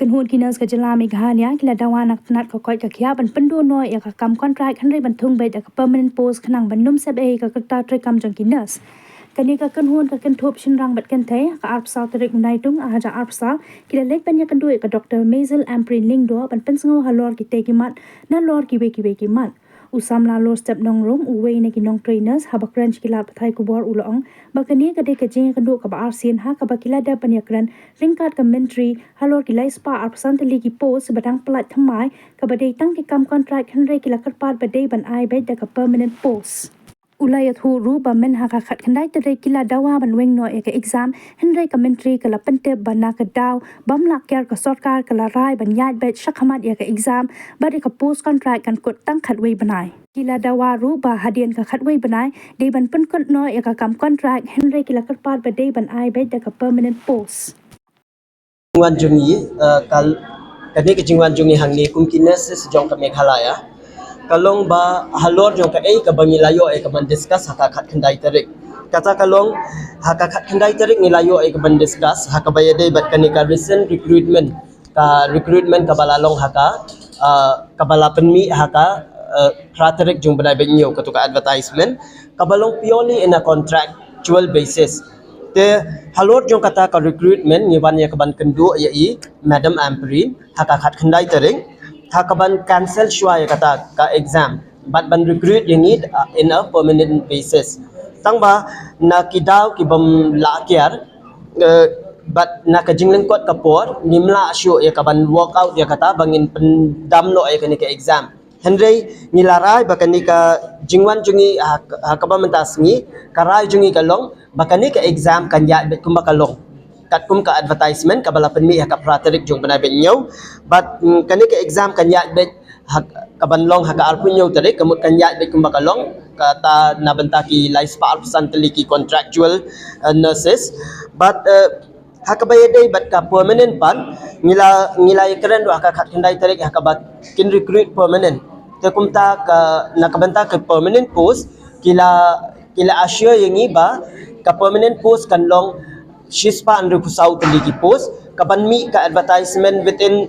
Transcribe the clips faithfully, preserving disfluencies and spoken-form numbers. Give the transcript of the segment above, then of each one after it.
Kynhun ki nurse ka jylla Meghalaya ki la dawa na ka tnat ka koit ka khiah ban pynduh noh ïa ka kam contract hynrei ban thung beit ïa ka permanent post khnang ban nym sep ei ka rta treikam jong ki nurse. Kane ka kynhun ka kynthup shynrang bad kynthei, ka arphew saw tarik u Naitung ar hajar arphew saw, ki la leit ban ïakynduh ïa ka Doktor Maisel Ampareen Lyngdoh ban pynsngew halor kitei ki mat nalor kiwei kiwei ki mat. U samla Lorstep Nongrum, uwei na ki nongtrei nurse, haba kren sha ki lad pathai khubor u la ong ba kane ka dei ka jingïakynduh kaba arsien ha kaba ki la dep ban ïakren ryngkat ka myntri halor ki lai spah arphew san tylli ki post ba dang pyllait thymmai, kaba dei tang ki kam contract hynrei ki la kyrpad ba dei ban ai beit da ka permanent post. U la ïathuh ruh ba myn ha ka khatkhyndai tarik ki la dawa ban weng noh ïa ka exam, hynrei ka myntri ka la pyntip ba na ka daw bym lah kiar ka sorkar ka la rai ban ïaid beit shakhmat ïa ka exam bad ïa ka post contract kan kut tang khatwei bnai. Ki la dawa ruh ba hadien ka khatwei bnai dei ban pynkut noh ïa ka kam contract, hynrei ki la kyrpad ba dei ban ai beit da ka permanent post. Jingwan jong ngi, eh, ka, kane ka jingwan jong ngi hangne kum ki nurses jong ka Meghalaya ka long ba halor jong kaei kaba ngi la ïoh ïa kaban discuss ha ka khatkhyndai tarik. Kata ka long ha ka khatkhyndai tarik ngi la ïoh ïa kaban discuss ha kaba ïadei bad kane ka recent recruitment, ka recruitment kaba la long ha ka, eh, kaba la pynmih ha ka, eh, phra tarik jong u bnai ba hynñiew, kato ka advertisement kaba long purely in a contractual basis. Te halor jong kata ka recruitment ngi wan ïa kaban kynduh ïa i Madam Ampareen ha ka khatkhyndai tarik ha kaban cancel shuwa ïa kata ka exam bad ban recruit ïa ngi, uh, in a permanent basis. Tang ba na ki daw ki bym lah kiar, eh, bad na ka jinglyngkot ka por ngim lah shuh ïa kaban work out ïa kata ba ngin pyndam noh ïa kane ka exam. Hynrei ngi la rai ba kane ka jingwan jong ngi ha, ha kaba mynta sngi, ka rai jong ngi ka long ba kane ka exam kan ïaid beit kumba ka long, katkum ka advertisement kaba la pynmih ha ka phra tarik jong u bnai ba hynñiew. Bad, mm, kane ka exam kan ïaid beit ha kaban long ha ka arphew hynñiew tarik, ka mut kan ïaid beit kumba ka long, kata na bynta ki lai spah arphew san tylli ki contractual, eh, nurses. Bad, eh, ha kaba ïadei bad ka permanent pat ngi la, ngi la ïakren ruh ha ka khatkhyndai tarik ha kaba kin recruit permanent. Te kumta ka, na ka bynta ka permanent post ki la, ki la assure ïa ngi ba ka permanent post kan long shispah hynriewphew saw tylli ki post, kaban mih ka advertisement within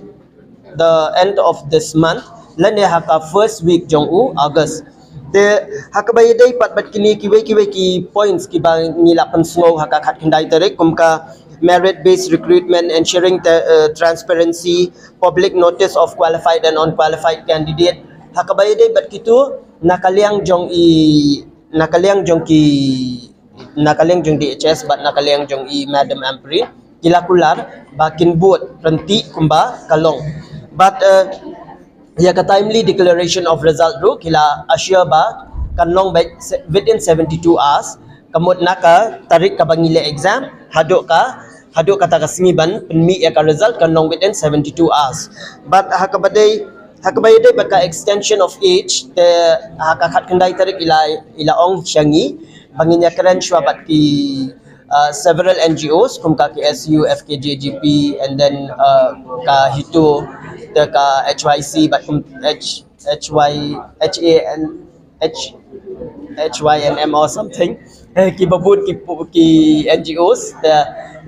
the end of this month lane ha ka first week jong u August. Te ha kaba ïadei pat bad kine kiwei kiwei ki points kiba ngi la pynsngew ha ka khatkhyndai tarik, kum ka merit based recruitment, ensuring the, uh, transparency, public notice of qualified and unqualified candidate. Ha kaba ïadei bad kito, na ka liang jong i, na ka liang jong ki, na ka liang jong D H S bad na ka liang jong i Madam Ampareen, ki la kular ba kin bud ryntih kumba ka long. Bad, eh, ïa ka timely declaration of result ruh ki la assure ba kan long beit se-, within seventy-two hours, ka mut na ka tarik kaba ngi leh exam haduh ka, haduh kata ka sngi ban pynmih ïa ka result kan long within seventy-two hours. Bad ha kaba dei, ha kaba ïadei bad ka extension of age, te ha ka khatkhyndai tarik i la, i la ong sha ngi ba ngin ïakren shuwa bad ki, uh, several N G Os, kum ka K S U, F K J G P, and then, uh, ka HITO, te ka H Y C, bad kum H, H Y, H A N, H, H Y N M or something. Eh, kiba bun ki, ki N G Os, te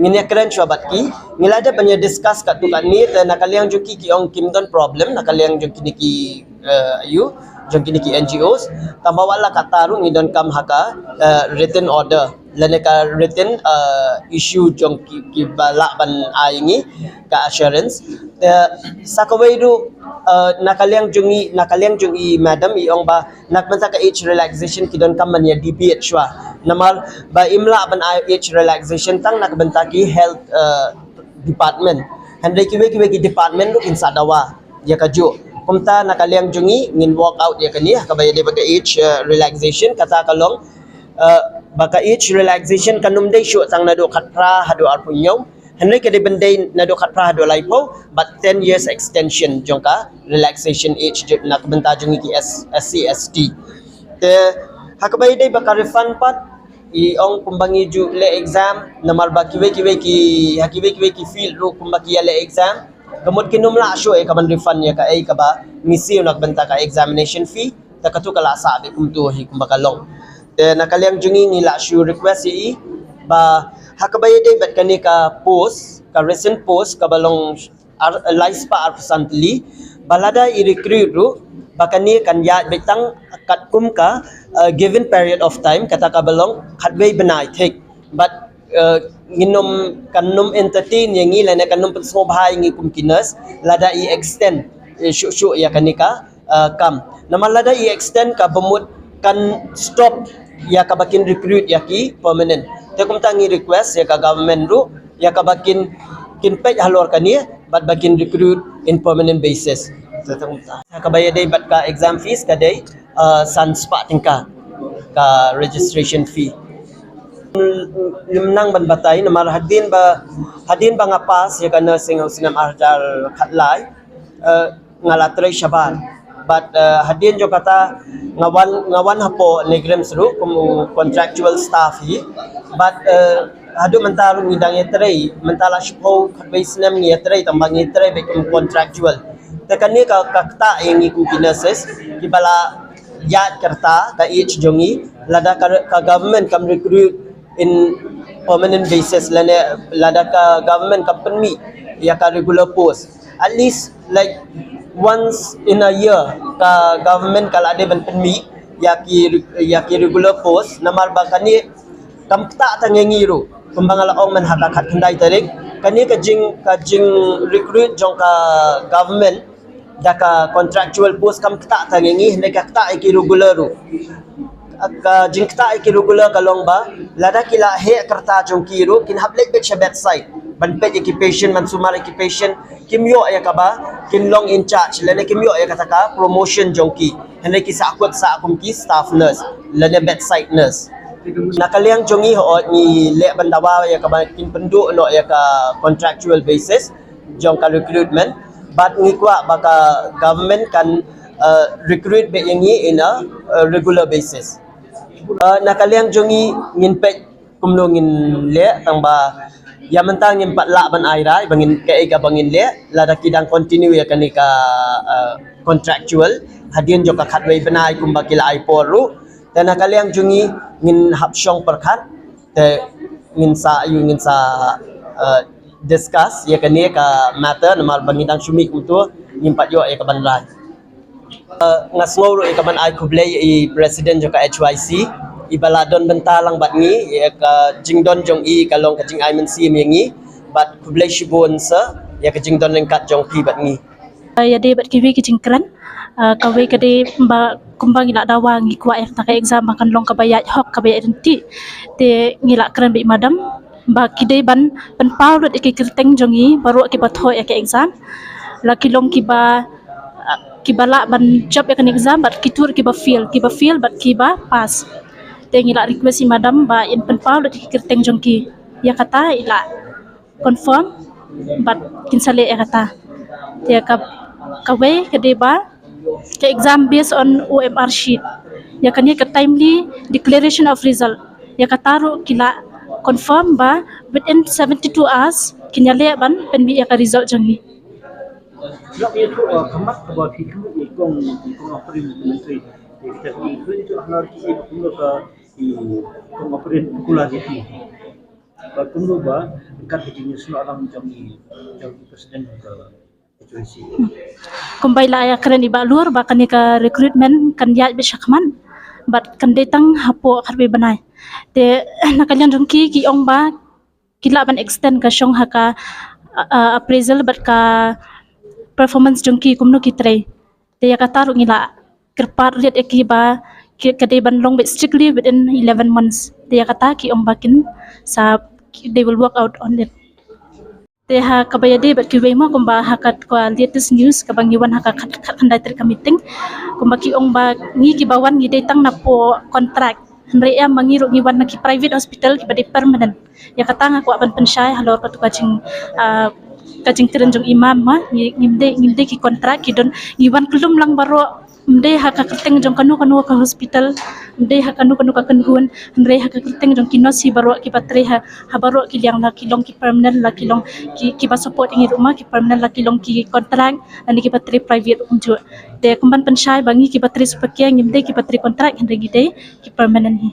ngin ïakren shuwa bad ki. Ngi la dep ban ïa discuss katto katne, te na ka liang jong ki ki ong kim don problem na ka liang jong kine ki, eh, ïa u, jong kine ki N G Os. Tangba wat la katta ruh ngi donkam ha ka, eh, written order lane ka written, eh, issue jong ki, kiba lah ban ai ngi ka assurance. Te sa kawei ruh, eh, na ka liang jong i, na ka liang jong i Madam i ong ba na ka bynta ka age relaxation ki donkam ban ïa debate shuwa. Namar ba im lah ban ai age relaxation tang na ka bynta ki health, eh, department. Hynrei kiwei kiwei ki department ruh kin sa dawa ïa kajuh. Kumta na ka liang jong ngi ngin work out ïa kane ha kaba ïadei bad ka age, eh, relaxation, kata ka long, eh, ba ka age relaxation kan ym dei shuh tang naduh khatphra haduh arphew hynñiew. Hynrei ka dei ban dei naduh khatphra haduh laiphew bad ten years extension jong ka relaxation age jong, na ka bynta jong ngi ki S-, S C, S T. Te ha kaba ïadei bad ka refund pat, i ong kumba ngi ju leh exam, namar ba kiwei kiwei ki, ha kiwei kiwei ki field ruh kumba ki ïa leh exam, ka mut kin ym lah shuh ïa kaban refund ïa kaei kaba ngi siew na ka bynta ka examination fee. Te kato ka la sah beit kumto hi kumba ka long. Te na ka liang jong ngi ngi la shu request ïa i ba ha kaba ïadei bad kane ka post, ka recent post kaba long Ar, lai spah arphew san tylli, ba lada i recruit ruh, ba kane kan ïaid beit tang katkum ka, uh, given period of time, kata kaba long khatwei bnai thik. But, uh, ngin ym, kan ym entertain ïa ngi lane kan ym pynsngewbha ïa ngi kum ki nurse lada i extend, eh, shuh shuh ïa kane ka, uh, kam. Namar lada i extend kaba mut kan stop ïa kaba kin recruit ïa ki permanent. Te kumta ngi request ïa ka government ruh ïa kaba kin, kin peit halor kane bad ba kin recruit in permanent basis. Te kumta. Kaba ïadei bad ka exam fees ka dei, uh, san spah tyngka ka registration fee. Ngim nang ban batai namar hadien ba, hadien ba nga pass ïa ka nursing ha u snem ar hajar khatlai, eh, nga la trei shabar. But, eh, hadien jong kata nga wan, nga wan hapoh NEIGRIHMS ruh kum u contractual staff hi. But, eh, haduh mynta ruh ngi dang ïatrei, mynta la shiphew khatwei snem ngi ïatrei, tang ba ngi ïatrei beit kum contractual. Te kane ka, ka ktah ïa ngi kum ki nurses kiba la ïaid ka rta ka age jong ngi, lada ka, ka government kam recruit in permanent basis lane lada ka government kam pynmih ïa ka regular post. At least, like, once in a year ka government ka la dei ban pynmih ïa ki, ïa ki regular post, namar ba kane kam ktah tang ïa ngi ruh. Kumba nga la ong mynta ha ka khatkhyndai tarik, kane ka jing, ka jing recruit jong ka government da ka contractual post kam ktah tang ïa ngi, hynrei ka ktah ïa ki regular ruh. Ka jingktah ïa ki regular ka long ba lada ki la heh ka rta jong ki ruh kin hap leit beit sha bedside ban peit ïa ki patient, ban sumar ïa ki patient, kim ïoh ïa kaba kin long in charge lane kim ïoh ïa kata ka promotion jong ki, hynrei ki sahkut sah kum ki staff nurse lane bedside nurse. Na ka liang jong ngi, hooid, ngi leh ban dawa ïa kaba kin pynduh noh ïa ka contractual basis jong ka recruitment, bad ngi kwah ba ka government kan, uh, recruit beit ïa ngi in a, uh, regular basis. Uh, na ka liang jong ngi, ngin peit kumno ngin leh, tang ba ïa mynta ngim pat lah ban ai rai ba ngin, kaei kaba ngin leh lada ki dang continue ïa kane ka, uh, contractual hadien jong ka khatwei bnai kumba ki la ai por ruh. Te na ka liang jong ngi, ngin hap shong pyrkhat, te ngin sa, ïa, ngin sa, uh, discuss ïa kane ka matter namar ba ngi dang shu mih kumto, ngim pat ïoh ïa ka ban rai. Uh, nga sngew ruh ïa ka ban ai khublei ïa i president jong ka H Y C, iba la don bynta lang bad ngi ïa ka jingdon jong i, ka long ka jingai mynsiem ïa ngi, bad khublei shibun sir ïa ka jingdon ryngkat jong phi bad ngi. Uh, ïadei bad kiwei ki jingkren, uh, kawei ka dei ba kumba ngi la dawa, ngi kwah ïa kata ka exam ba kan long kaba ïaid hok, kaba ïaid ryntih. Te ngi la kren bad i madam ba ki dei ban pynpaw lut ïa ki kyrteng jong ngi baroh kiba thoh ïa ka exam, la ki long kiba, uh, kiba lah ban jop ïa ka exam, bad kito kiba fail, kiba fail bad kiba pass. Te ngi la request i madam ba in pynpaw lut ïa ki kyrteng jong ki. Ïa kata i la confirm bad kin sa leh ïa kata. Te ka, kawei ka dei ba ka exam based on O M R sheet, ïa kane ka timely declaration of result, ïa kata ruh ki la confirm ba within seventy two hours kin ïaleh ban pynmih ïa ka result jong ngi. Lok ïa tu, uh, ka mat kaba phi kynduh ïa i kong, i kong April Mukhyamantri. Ïa kita phi kynduh ïa tu, halor ki, ïa kumno ka, i kong April kular ïa phi. Ba kumno ba kat ka jingïasnoh alam jong i, jong i president ka H Y C. Kumba i la ïakren i Bah Lur ba kane ka recruitment kan ïaid beit shakhmat bad kan dei tang hapoh khatwei bnai. Te na ka liang jong ki, ki ong ba ki lah ban extend ka shong ha ka, uh, uh, appraisal bad ka performance jong ki, kumno ki trei. Te ïa kata ruh ngi la kyrpad rit ïa ki ba ki, ka dei ban long beit strictly within eleven months. Te ïa kata ki ong ba kin sa, they will work out on it. Te ha kaba ïadei bad kiwei mo, kumba ha ka, ka latest news kaba ngi wan ha ka khat, khatkhyndai tarik ka meeting, kumba ki ong ba ngi kiba wan ngi dei tang napoh contract. Hynrei em, ma ngi ruh ngi wan na ki private hospital kiba dei permanent. Ïa kata nga kwah ban pynshai halor katu ka jing, ah, ka jingkren jong i mam, ma ngi, ngim dei, ngim dei ki contract, ki don, ngi wan kyllum lang baroh, ym dei ha ka kyrteng jong kano kano ka hospital, ym dei ha kano kano ka kynhun, hynrei ha ka kyrteng jong ki nurse hi baroh kiba trei ha, ha baroh ki liang, la ki long ki permanent, la ki long ki, kiba support ïa ngi ruh ma, ki permanent, la ki long ki contract, lane kiba trei private ruh kumjuh. Te kumban pynshai ba ngi kiba trei super care ngim dei kiba trei contract, hynrei ngi dei ki permanent hi.